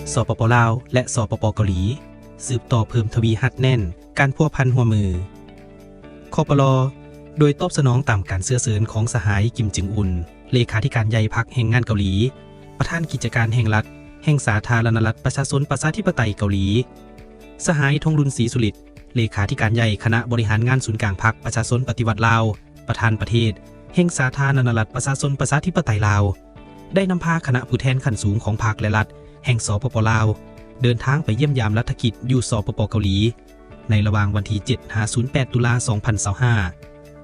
ສປປ ລາວ ແລະ ສປປ ເກົາຫຼີ ສືບຕໍ່ເພີ່ມທະວີຮັດແໜ້ນການພົວພັນຮ່ວມມື. ຄປລ ໂດຍຕອບສະໜອງຕາມການເຊື້ອເຊີນຂອງສະຫາຍ ກິມ ຈຶ່ງອຸນ ເລຂາທິການໃຫຍ່ພັກແຮງງານເກົາຫຼີ, ປະທານກິດຈະການແຫ່ງລັດ ແຫ່ງສາທາລະນະລັດ ປະຊາຊົນປະຊາທິປະໄຕເກົາຫຼີ, ສະຫາຍ ທອງລຸນ ສີສຸລິດ ເລຂາທິການໃຫຍ່ຄະນະບໍລິຫານງານສູນກາງພັກປະຊາຊົນປະຕິວັດລາວ, ປະທານປະເທດແຫ່ງສາທາລະນະລັດ ປະຊາຊົນປະຊາທິປະໄຕລາວ ໄດ້ນຳພາຄະນະຜູ້ແທນຂັ້ນສູງຂອງພັກ ແລະ ລັດ ແຫ່ງ ສປປ ລາວ ເດີນທາງໄປຢ້ຽມຢາມລັດຖະກິດຢູ່ ສປປ ເກົາຫຼີ ໃນລະຫວ່າງວັນທີເຈັດ ຫາ ສູນແປດ ຕຸລາ ສອງພັນຊາວຫ້າ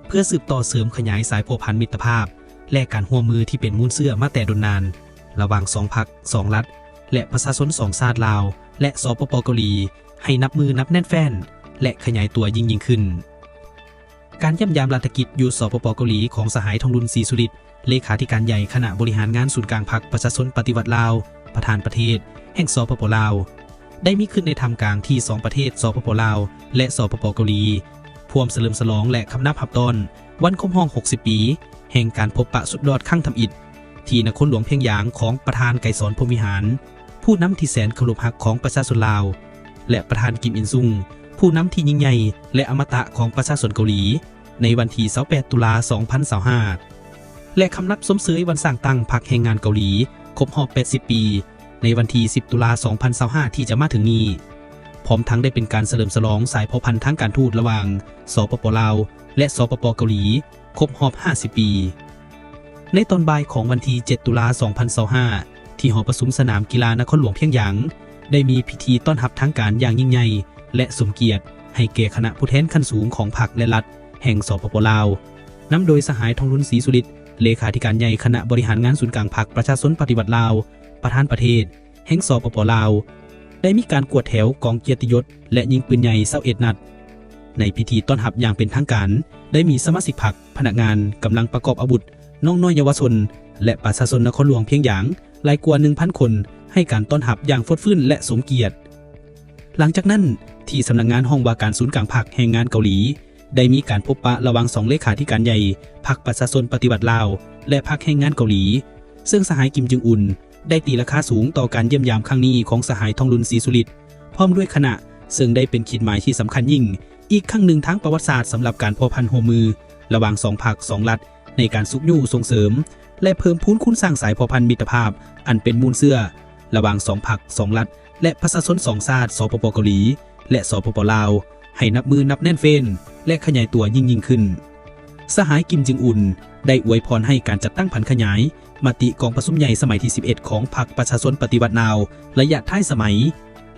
ເພື່ອສືບຕໍ່ເສີມຂະຫຍາຍສາຍພົວພັນມິດຕະພາບ ແລະ ການຮ່ວມມືທີ່ເປັນມູນເຊື້ອມາແຕ່ດົນນານ ລະຫວ່າງສອງພັກ, ສອງລັດ ແລະ ປະຊາຊົນສອງຊາດລາວ ແລະ ສປປ ເກົາຫຼີ ໃຫ້ນັບມື້ນັບແໜ້ນແຟ້ນ ແລະ ຂະຫຍາຍຕົວຍິ່ງໆຂຶ້ນ. ການຢ້ຽມຢາມລັດຖະກິດຢູ່ ສປປ ເກົາຫຼີ ຂອງສະຫາຍ ທອງລຸນ ສີສຸລິດ ເລຂາທິການໃຫຍ່ຄະນະບໍລິຫານງານສູນກາງພັກປະຊາຊົນປະຕິວັດລາວ, ປະທານປະເທດແຫ່ງ ສປປ ລາວ ໄດ້ມີຂຶ້ນໃນທ່າມກາງທີ່ສອງປະເທດ ສປປ ລາວ ແລະ ສປປ ເກົາຫຼີ ພວມສະເຫຼີມສະຫຼອງ ແລະ ຄຳນັບຮັບຕ້ອນວັນຄົບຮອບຫົກສິບປີ ແຫ່ງການພົບປະສຸດຍອດຄັ້ງທຳອິດ ທີ່ນະຄອນຫຼວງພຽງຢາງຂອງປະທານ ໄກສອນ ພົມວິຫານ ຜູ້ນຳທີ່ແສນເຄົາລົບຮັກຂອງປະຊາຊົນລາວ ແລະ ປະທານ ກິມ ອິນຊຸງ ຜູ້ນຳທີ່ຍິ່ງໃຫຍ່ ແລະ ອະມະຕະຂອງປະຊາຊົນເກົາຫຼີ ໃນວັນທີຊາວແປດ ຕຸລາ ສອງພັນຊາວຫ້າ ແລະ ຄຳນັບຊົມເຊີຍວັນສ້າງຕັ້ງພັກແຮງງານເກົາຫຼີຄົບຮອບແປດສິບປີ ໃນວັນທີສິບ ຕຸລາ ສອງພັນຊາວຫ້າ ທີ່ຈະມາເຖິງນີ້, ພ້ອມທັງໄດ້ເປັນການສະເຫຼີມສະຫຼອງສາຍພົວພັນທາງການທູດລະຫວ່າງ ສປປ ລາວ ແລະ ສປປ ເກົາຫຼີ ຄົບຮອບຫ້າສິບປີ. ໃນຕອນບ່າຍຂອງວັນທີເຈັດ ຕຸລາ ສອງພັນຊາວຫ້າ ທີ່ຫໍປະຊຸມສະໜາມກິລານະຄອນຫຼວງພຽງຢາງ ໄດ້ມີພິທີຕ້ອນຮັບທາງການຢ່າງຍິ່ງໃຫຍ່ ແລະ ສົມກຽດໃຫ້ແກ່ຄະນະຜູ້ແທນຂັ້ນສູງຂອງພັກ ແລະ ລັດ ແຫ່ງ ສປປ ລາວ ນຳໂດຍສະຫາຍ ທອງລຸນ ສີສຸລິດ ເລຂາທິການໃຫຍ່ຄະນະບໍລິຫານງານສູນກາງພັກປະຊາຊົນປະຕິວັດລາວ, ປະທານປະເທດແຫ່ງ ສປປ ລາວ ໄດ້ມີການກວດແຖວກອງກຽດຕິຍົດ ແລະ ຍິງປືນໃຫຍ່ຊາວເອັດນັດ. ໃນພິທີຕ້ອນຮັບຢ່າງເປັນທາງການ ໄດ້ມີສະມາຊິກພັກ, ພະນັກງານ, ກຳລັງປະກອບອາວຸດ, ນ້ອງນ້ອຍເຍົາວະຊົນ ແລະ ປະຊາຊົນນະຄອນຫຼວງພຽງຢາງຫຼາຍກວ່າໜຶ່ງພັນຄົນ ໃຫ້ການຕ້ອນຮັບຢ່າງຟົດຟື້ນ ແລະ ສົມກຽດ. ຫຼັງຈາກນັ້ນ, ທີ່ສຳນັກງານຫ້ອງວ່າການສູນກາງພັກແຮງງານເກົາຫຼີ ໄດ້ມີການພົບປະລະຫວ່າງສອງເລຂາທິການໃຫຍ່ພັກປະຊາຊົນປະຕິວັດລາວ ແລະ ພັກແຮງງານເກົາຫຼີ, ເຊິ່ງສະຫາຍ ກິມ ຈຶ່ງອຸນ ໄດ້ຕີລາຄາສູງຕໍ່ການຢ້ຽມຢາມຄັ້ງນີ້ຂອງສະຫາຍ ທອງລຸນ ສີສຸລິດ ພ້ອມດ້ວຍຄະນະ, ເຊິ່ງໄດ້ເປັນຂີດໝາຍທີ່ສຳຄັນຍິ່ງອີກຄັ້ງໜຶ່ງທາງປະຫວັດສາດ ສຳລັບການພົວພັນຮ່ວມມືລະຫວ່າງສອງພັກສອງລັດ ໃນການຊຸກຍູ້ສົ່ງເສີມ ແລະ ເພີ່ມພູນຄູນສ້າງສາຍພົວພັນມິດຕະພາບອັນເປັນມູນເຊື້ອລະຫວ່າງສອງພັກສອງລັດ ແລະ ປະຊາຊົນສອງຊາດ ສປປ ເກົາຫຼີ ແລະ ສປປ ລາວ ໃຫ້ນັບມື້ນັບແໜ້ນເຟ້ນ ແລະ ຂະຫຍາຍຕົວຍິ່ງໆຂຶ້ນ. ສະຫາຍ ກິມ ຈຶ່ງອຸນ ໄດ້ອວຍພອນໃຫ້ການຈັດຕັ້ງຜັນຂະຫຍາຍມະຕິກອງປະຊຸມໃຫຍ່ສະໄໝທີສິບເອັດຂອງພັກປະຊາຊົນປະຕິວັດລາວ ໄລຍະທ້າຍສະໄໝ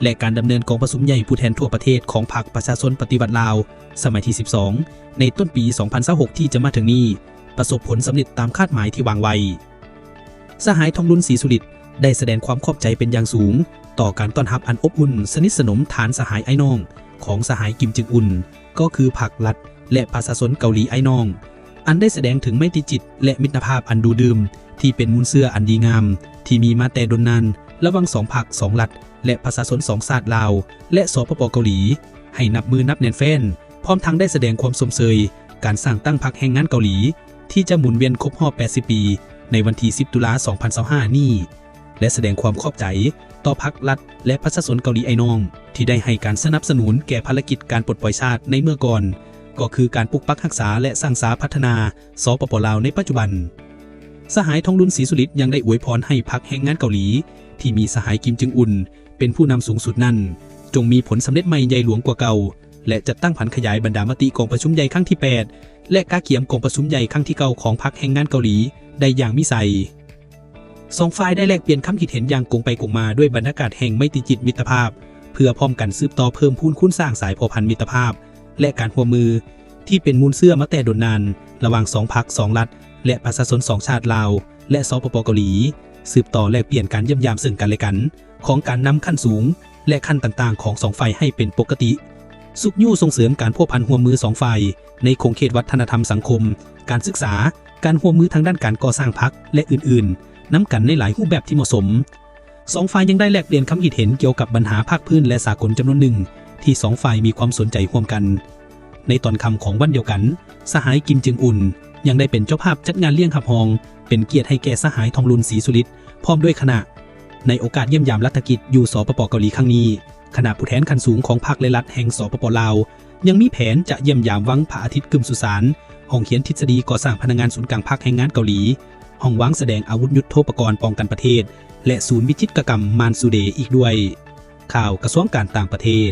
ແລະ ການດຳເນີນກອງປະຊຸມໃຫຍ່ຜູ້ແທນທົ່ວປະເທດຂອງພັກປະຊາຊົນປະຕິວັດລາວ ສະໄໝທີສິບສອງ ໃນຕົ້ນປີສອງພັນຊາວຫົກ ທີ່ຈະມາເຖິງນີ້ ປະສົບຜົນສຳເລັດຕາມຄາດໝາຍທີ່ວາງໄວ້. ສະຫາຍ ທອງລຸນ ສີສຸລິດ ໄດ້ສະແດງຄວາມຂອບໃຈເປັນຢ່າງສູງຕໍ່ການຕ້ອນຮັບອັນອົບອຸ່ນສະໜິດສະໜົມຖານສະຫາຍອ້າຍນ້ອງຂອງສະຫາຍ ກິມ ຈຶ່ງອຸນ ກໍຄືພັກລັດ ແລະ ປະຊາຊົນເກົາຫຼີອ້າຍນ້ອງ ອັນໄດ້ສະແດງເຖິງໄມຕີຈິດ ແລະ ມິດຕະພາບອັນດູດື່ມ ທີ່ເປັນມູນເຊື້ອອັນດີງາມ ທີ່ມີມາແຕ່ດົນນານລະຫວ່າງສອງພັກສອງລັດ ແລະ ປະຊາຊົນສອງຊາດລາວ ແລະ ສປປ ເກົາຫຼີ ໃຫ້ນັບມື້ນັບແໜ້ນແຟ້ນ, ພ້ອມທັງໄດ້ສະແດງຄວາມຊົມເຊີຍການສ້າງຕັ້ງພັກແຮງງານເກົາຫຼີ ທີ່ຈະໝູນວຽນຄົບຮອບແປດສິບປີ ໃນວັນທີສິບ ຕຸລາ ສອງພັນຊາວຫ້ານີ້ ແລະ ສະແດງຄວາມຂອບໃຈຕໍ່ພັກລັດ ແລະ ປະຊາຊົນເກົາຫຼີອ້າຍນ້ອງ ທີ່ໄດ້ໃຫ້ການສະໜັບສະໜູນແກ່ພາລະກິດການປົດປ່ອຍຊາດໃນເມື່ອກ່ອນ, ກໍຄືການປົກປັກຮັກສາ ແລະ ສ້າງສາພັດທະນາ ສປປ ລາວ ໃນປັດຈຸບັນ. ສະຫາຍ ທອງລຸນ ສີສຸລິດ ຍັງໄດ້ອວຍພອນໃຫ້ພັກແຮງງານເກົາຫຼີ ທີ່ມີສະຫາຍ ກິມ ຈຶ່ງອຸນ ເປັນຜູ້ນຳສູງສຸດນັ້ນ ຈົ່ງມີຜົນສຳເລັດໃໝ່ໃຫຍ່ຫຼວງກວ່າເກົ່າ ແລະ ຈັດຕັ້ງຜັນຂະຫຍາຍບັນດາມະຕິກອງປະຊຸມໃຫຍ່ຄັ້ງທີແປດ ແລະ ກະກຽມກອງປະຊຸມໃຫຍ່ຄັ້ງທີເກົ້າຂອງພັກແຮງງານເກົາຫຼີໄດ້ຢ່າງມີໄຊ. ສອງຝ່າຍໄດ້ແລກປ່ຽນຄຳຄິດເຫັນຢ່າງກົງໄປກົງມາດ້ວຍບັນຍາກາດແຫ່ງໄມຕີຈິດມິດຕະພາບ ເພື່ອພ້ອມກັນສືບຕໍ່ເພີ່ມພູນຄູນສ້າງສາຍພົວພັນມິດຕະພາບ ແລະ ການຮ່ວມມື ທີ່ເປັນມູນເຊື້ອມາແຕ່ດົນນານ ລະຫວ່າງສອງພັກສອງລັດ ແລະ ປະຊາຊົນສອງຊາດລາວ ແລະ ສປປ ເກົາຫຼີ ສືບຕໍ່ແລກປ່ຽນການຢ້ຽມຢາມເຊິ່ງກັນແລະກັນ ຂອງການນຳຂັ້ນສູງ ແລະ ຂັ້ນຕ່າງໆຂອງສອງຝ່າຍໃຫ້ເປັນປົກກະຕິ, ຊຸກຍູ້ສົ່ງເສີມການພົວພັນຮ່ວມມືສອງຝ່າຍໃນຂົງເຂດວັດທະນະທຳສັງຄົມ, ການສຶກສາ, ການຮ່ວມມືທາງດ້ານການກໍ່ສ້າງພັກ ແລະ ອື່ນໆ ນຳກັນໃນຫຼາຍຮູບແບບທີ່ເໝາະສົມ. ສອງຝ່າຍຍັງໄດ້ແລກປ່ຽນຄຳຄິດເຫັນກ່ຽວກັບບັນຫາພາກພື້ນ ແລະ ສາກົນຈຳນວນໜຶ່ງ ທີ່ສອງຝ່າຍມີຄວາມສົນໃຈຮ່ວມກັນ. ໃນຕອນຄ່ຳຂອງວັນດຽວກັນ, ສະຫາຍ ກິມ ຈຶ່ງອຸນ ຍັງໄດ້ເປັນເຈົ້າພາບຈັດງານລ້ຽງຮັບຮອງ ເປັນກຽດໃຫ້ແກ່ສະຫາຍ ທອງລຸນ ສີສຸລິດ ພ້ອມດ້ວຍຄະນະ. ໃນໂອກາດຢ້ຽມຢາມລັດຖະກິດຢູ່ ສປປ ເກົາຫຼີ ຄັ້ງນີ້, ຄະນະຜູ້ແທນຂັ້ນສູງຂອງພັກ ແລະ ລັດແຫ່ງ ສປປ ລາວ ຍັງມີແຜນຈະຢ້ຽມຢາມວັງພະອາທິດກຶມສຸສານ, ຫ້ອງຮຽນທິດສະດີກໍ່ສ້າງພະນັກງານສູນກາງພັກແຮງງານເກົາຫຼີ, ຫ້ອງວາງສະແດງອາວຸດຍຸດໂທປະກອນປ້ອງກັນປະເທດ ແລະ ສູນວິຈິດກະກຳມານຊູເດ ອີກດ້ວຍ. ຂ່າວກະຊວງການຕ່າງປະເທດ.